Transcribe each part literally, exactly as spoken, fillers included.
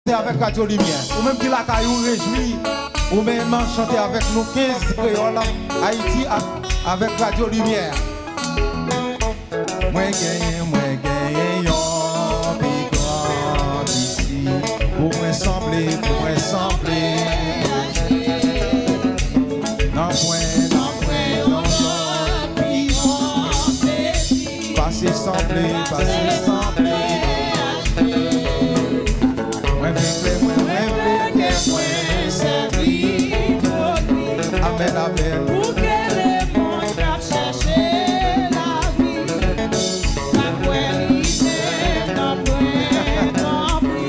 chante avèk Radyo Limyè. Ou menm ki lakay ou, rejwi. Ou menm chante avèk nou, kenz Kreyòl Ayiti ak, avèk Radyo Limyè. Mwen genyen, mwen genyen yon pi gran disi. Pou mwen sanble, pou mwen sanble. Nanpwen, nanpwen, yon lòt pi gran disi. Pase sanble, pase sanble. Mwen vle ke mwen, mwen vle ke mwen sèvi Bondye. Amèn, amèn. Pou ke lemonn k ap chèche lavi.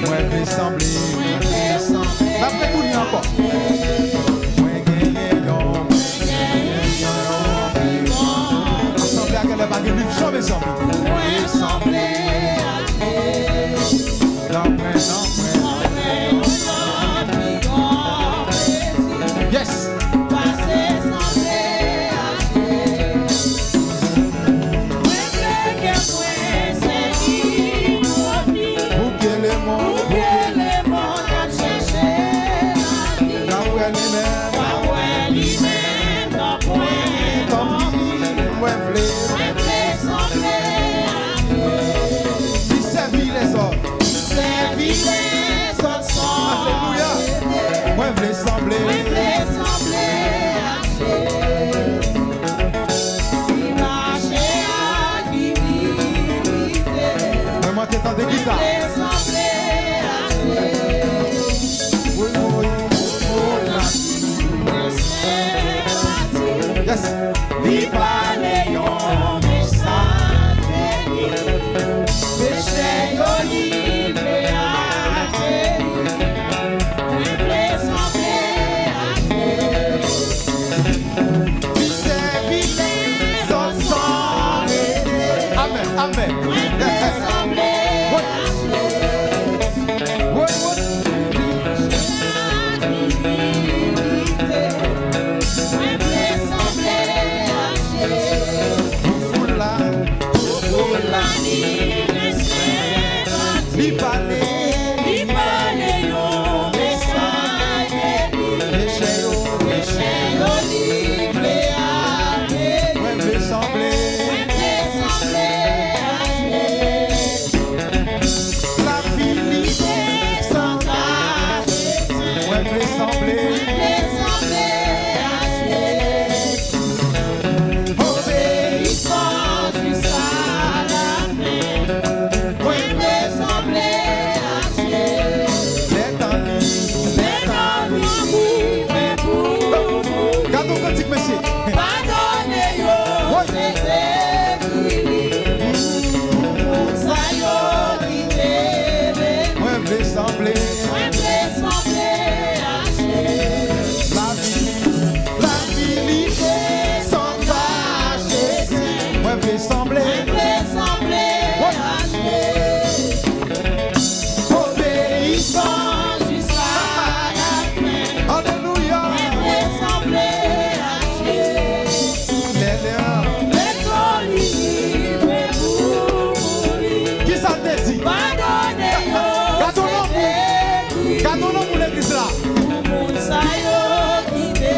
Mwen vle sanble, mwen vle sanble. N ap retounen ankò. Mwen genyen yon, mwen genyen yon pi gran. Asanble a genlè pa gen liv chan, mezanmi. Mwen sanble ak Jezi. Nan mwen, nan mwen. Yes. Pase sanble ak Jezi. Mwen vle ke mwen sèvi Bondye. Pou ke lemonn, pou ke lemonn ap chèche lavi. N ap wè li menm. N ap wè li menm. Tanpri, tanpri, mwen vle. Mwen vle sanble ak Jezi. Li sèvi lèzòt. Li sèvi lèzòt san rete. Alelouya. Mwen vle sanble. Mwen vle sanble ak Jezi. Li mache ak imilite. Mwen, mwen te tande gita. Mwen vle sanble ak Jezi. Wi, wi, wi. Pou foul la ki mwen senpati. Yes. Li pale yon mesaj beni. Peche yo livre a Jezi. Mwen vle sanble ak Jezi. Li sèvi lèzòt san rete. Amèn, amèn. Mwen vle sanble ak Jezi. Woy, woy. Mwen vle sanble ak Jezi. Pou foul la. Pou foul la, li gen senpati. Li pale. Li pale yon mesaj beni. Peche yo. Peche yo livre a Jezi. Mwen vle sanble. Mwen vle sanble ak Jezi. Lavi li desann a Jezi. Mwen vle sanble. Mwen vle sanble ak Jezi. Obeyisan jiska lafen. Mwen vle sanble ak Jezi. Lè tan li. Lè tan li rive pou mwen. Gade yon kantik, mesye. Padone yo, se te Pou moun sa yo ki te beni. Mwen vle sanble. Mwen vle sanble ak Jezi. Lavi, lavi li desann a Jezi. Mwen vle sanble. Mwen vle sanble ak Jezi. Obeyisan jiska lafen. Alelouya. Mwen vle sanble ak Jezi. Lè, lè, lè tan li rive pou mouri. Kisa l te di? Padone yo, gade lanmou. Gade lanmou legliz la. Pou moun sa yo ki te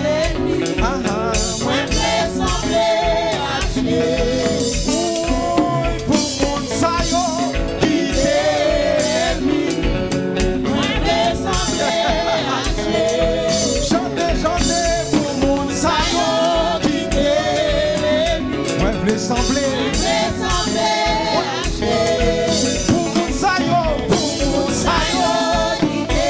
beni. Aha. Mwen vle sanble ak Jezi. Pou moun sa yo ki te beni. Mwen vle sanble ak Jezi. Chante, chante pou moun sa yo ki te beni. Mwen vle sanble. Mwen vle sanble ak Jezi. Pou moun sa yo, pou moun sa yo ki te